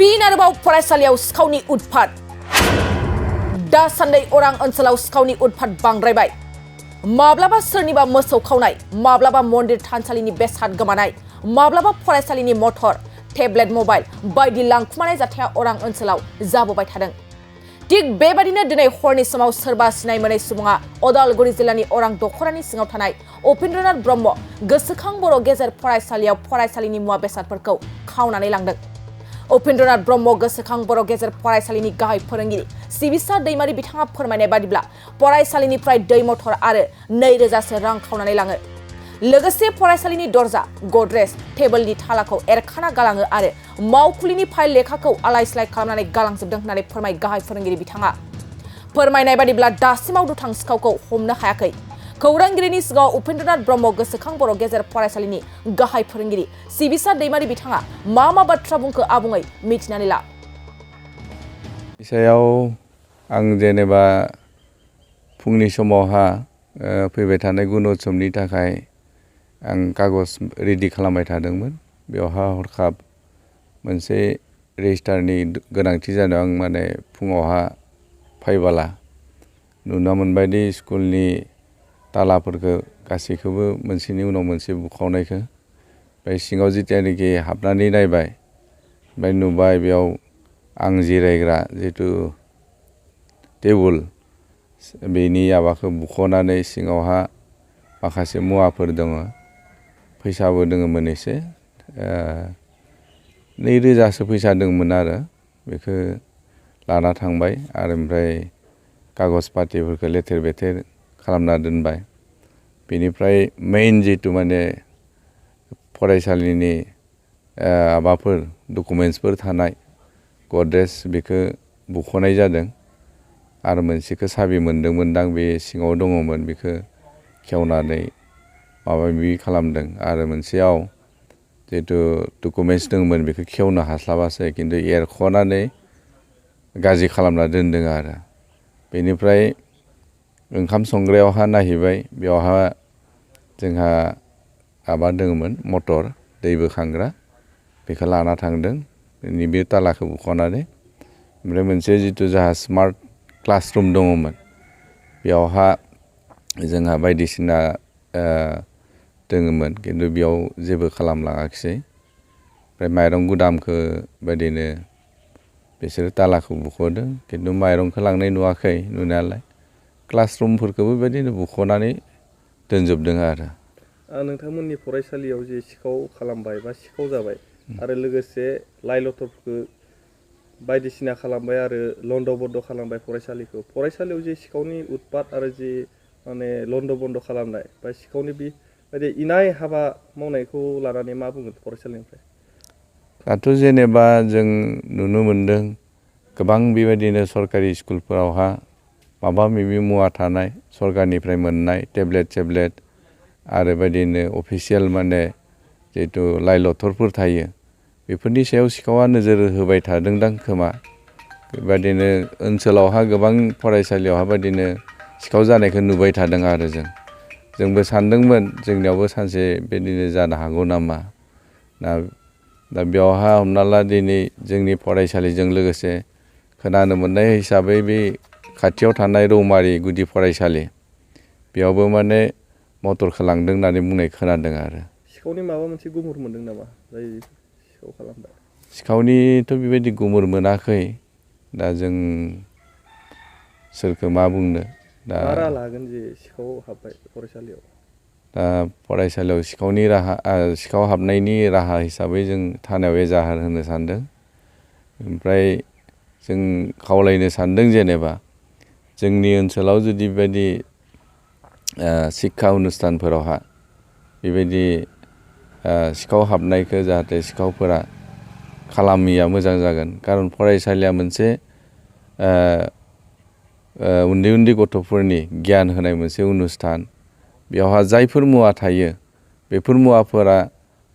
फिन आरोबाव फरायसालियाव सिखावनि उतफात दासान्दै अरां ओनसोलाव सिखावनि उतफात बांद्रायबाय माब्लाबा सोरनिबा मोसौ खावनाय माब्लाबा मन्दिर थानसालिनि बेसाद गोमानाय माब्लाबा फरायसालिनि मटर टेब्लेट मबाइल बायदि लांखुमानाय जाथाया अरां ओनसोलाव जाबोबाय थादों थिग बेबादिनो दिनै हरनि समाव सोरबा सिनाय मोनै सुबुङा अदालगुरि जिल्लानि अरां दख'रानि सिङाव थानाय उपेन्द्रनाथ ब्रह्म गोसोखां बर' गेजेर फरायसालियाव फरायसालिनि मुवा बेसादफोरखौ खावनानै लांदों उपेन्द्रनाथ ब्रह्म गोसोखां बर' गेजेर फरायसालिनि गाहाय फोरोंगिरि सिबिसा दैमारि बिथाङा फोरमायनाय बादिब्ला फरायसालिनिफ्राय दै मटर आरो 2,000सो रां खावनानै लाङो लोगोसे फरायसालिनि दरजा गद्रेज टेबोलनि थालाखौ एरखाना गालाङो आरो मावखुलिनि फाइल लेखाखौ आलाय-सिलाय खालामनानै गालांजोबदों होननानै फोरमाय गाहाय फोरोंगिरि बिथाङा फोरमायनाय बादिब्ला दासिमाव दुथां सिखावखौ हमनो हायाखै खौरांगिरिनि सिगाङाव उपेन्द्रनाथ ब्रह्म गोसोखां बर' गेजेर फरायसालिनि गाहाय फोरोंगिरि सिबिसा दैमारि बिथाङा मा बाथ्रा बुंखो आबुङै मिथिनानै ला सायाव आं जेनेबा फुंनि समावहा फैबाय थानाय गुन उत्सवनि थाखाय आं कागज रेडि खालामबाय थादोंमोन बेवहा हरखाब मोनसे रेजिस्टारनि गोनांथि जादों आं माने फुङावहा फैबाला नुनो मोनबायदि स्कुलनि तालाफोरखौ गासैखौबो मोनसेनि उनाव मोनसे बुखावनायखौ ओमफ्राय सिङाव जितियानोखि हाबनानै नायबाय ओमफ्राय नुबाय बेयाव आं जिरायग्रा जितु टेबोल बेनि माबाखौ बुख'नानै सिङावहा माखासे मुवाफोर दङ फैसाबो दङमोन एसे 2,000सो फैसा दंमोन आरो बेखौ लाना थांबाय आरो ओमफ्राय कागज पातिफोरखौ लेथेर बेथेर खालामना दोनबाय बेनिफ्राय मेइन जितु माने फरायसालिनि माबाफोर डकुमेन्टसफोर थानाय गद्रेज बेखौ बुख'नाय जादों आरो मोनसेखौ साबि मोनदोंमोनदां बे सिङाव दङमोन बेखौ खेवनानै माबा माबि खालामदों आरो मोनसेयाव जितु डकुमेन्टस दंमोन बेखौ खेवनो हास्लाबासै खिन्थु एरख'नानै गाज्रि खालामना दोनदों आरो बेनिफ्राय ओंखाम संग्रायावहा नायहैबाय बेवहा जोंहा माबा दङमोन मटर दै बोखांग्रा बेखौ लाना थांदों बे तालाखौ बुख'नानै ओमफ्राय मोनसे जितु जोंहा स्मार्ट क्लासरुम दङमोन बेयावहा जोंहा बायदिसिना दङमोन खिन्थु बेयाव जेबो खालामलाङाखिसै ओमफ्राय माइरं गुदामखौ बायदिनो बिसोरो तालाखौ बुख'दों खिन्थु माइरंखौ लांनाय नुवाखै नुनायालाय क्लासरुमफोरखौबो बेबायदिनो बुख'नानै दोनजोबदों आरो नोंथांमोननि फरायसालियाव जे सिखाव खालामबाय बा सिखाव जाबाय आरो लोगोसे लाइ लथरफोरखौ बायदिसिना खालामबाय आरो लन्द' बन्द' खालामबाय फरायसालियाव जे सिखावनि उतपात आरो जे माने लन्द' बन्द' खालामनाय बा सिखावनि बेबायदि इनाय हाबा मावनायखौ लानानै मा बुंगोन फरायसालिनिफ्राय दाथ' जेनेबा जों नुनो मोनदों गोबां बेबायदिनो सरकारि स्कुलफोरावहा माबा माबि मुवा थानाय सरकारनिफ्राय मोननाय टेब्लेट आरो बेबायदिनो अफिसियेल माने जितु लाइ लथरफोर थायो बेफोरनि सायाव सिखावा नोजोर होबाय थादोंदां खोमा बेबायदिनो ओनसोलावहा गोबां फरायसालियावहा बेबायदिनो सिखाव जानायखौ नुबाय थादों आरो जोंबो सानदोंमोन जोंनियावबो सानसे बेबायदिनो जानो हागौ नामा दा बेयावहा हमना ला दिनै जोंनि फरायसालिजों लोगोसे खोनानो मोननाय हिसाबै बे खाथियाव थानाय रौमारि गुदि फरायसालि बेयावबो माने मटरखौ लांदों होननानै बुंनाय खोनादों आरो सिखावनि माबा मोनसे गुमुर मोनदों नामा जाय सिखाव खालामबाय सिखावनिथ' बेबायदि गुमुर मोनाखै दा जों सोरखौ मा बुंनो दा बारा लागोन जे सिखाव हाबबाय फरायसालियाव दा फरायसालियाव सिखाव हाबनायनि राहा हिसाबै जों थानायाव एजाहार होनो सानदों ओमफ्राय जों खावलायनो सानदों जेनेबा जोंनि ओनसोलाव जुदि बेबायदि शिक्षा अनुष्ठानफोरावहा बेबायदि सिखाव हाबनायखौ जाहाथे सिखावफोरा खालामिया मोजां जागोन खारन फरायसालिया मोनसे उन्दै उन्दै गथ'फोरनि गियान होनाय मोनसे अनुष्ठान बेवहा जायफोर मुवा थायो बेफोर मुवाफोरा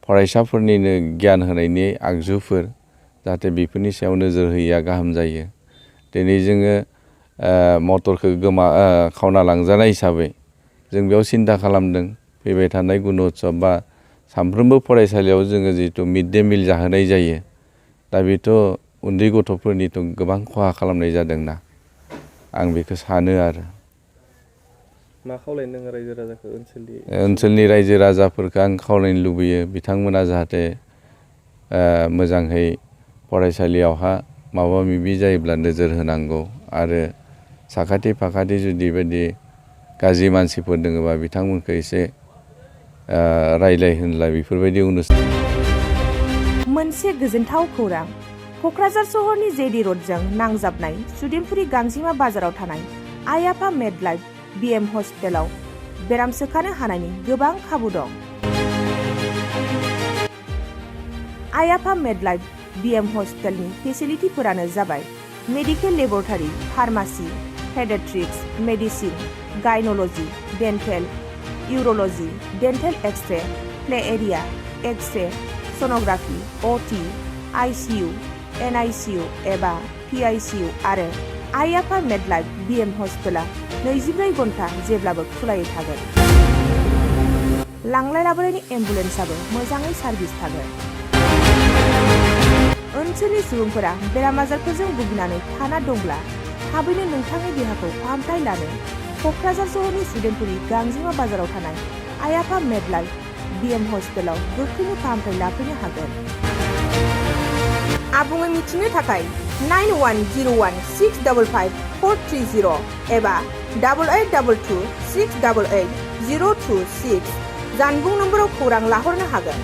फरायसाफोरनिनो गियान होनायनि आगजुफोर जाहाथे बेफोरनि सायाव नोजोर होयिया गाहाम जायो दिनै जोङो मटरखौ खावना लांजानाय हिसाबै जों बेयाव सिन्था खालामदों फैबाय थानाय गुन उत्सव बा सानफ्रोमबो फरायसालियाव जोङो जितु मिड डे मिल जाहोनाय जायो दा बेथ' उन्दै गथ'फोरनिथ' गोबां खहा खालामनाय जादोंना आं बेखौ सानो आरो मा खावलायनो नोङो रायजो राजाखौ ओनसोलनि रायजो राजाफोरखौ आं खावलायनो लुबैयो बिथांमोना जाहाथे मोजाङै फरायसालियावहा माबा माबि जायोब्ला नोजोर होनांगौ आरो साखाथि फाखाथि जुदि बायदि गाज्रि मानसिफोर दङबा बिथांमोनखौ एसे रायलाय होनलाय बेफोरबायदि अनुस्थान। मोनसे गोजोनथाव खौरां क'क्राझार सहरनि जेडि र'डजों नांजाबनाय सुदेमफुरि गांजिमा बाजाराव थानाय आइ आफा मेडलाइफ BM हस्पिटालाव बेराम सोखानो हानायनि गोबां खाबु दं। आइ आफा मेडलाइफ BM हस्पिटालनि फेसिलिटिफोरानो जाबाय medical laboratory, pharmacy, paediatrics, medicine, gynaecology, dental, urology, dental x-ray, play area, x-ray, sonography, OT, ICU, NICU एबा PICU आरो आइ आफा मेडलाइफ BM हस्पिटाला 24 घन्टा जेब्लाबो खुलायै थागोन। लांलाय लाबोलायनि एम्बुलेन्सआबो मोजाङै सार्भिस थागोन। ओनसोलनि सुबुंफोरा बेराम आजारफोरजों भुगिनानै थाना दंब्ला थाबैनो नोंथांनि देहाखौ फाहामथाय लानो क'क्राझार सहरनि सुदेमफुरि गांजिमा बाजाराव थानाय आइ आफा मेडलाइफ BM हस्पिटालाव गोख्रैनो फाहामथाय लाफैनो हागोन। आबुङै मिथिनो थाखाय 9101655430 एबा 8822 688 026 जानबुं नम्बराव खौरां लाहरनो हागोन।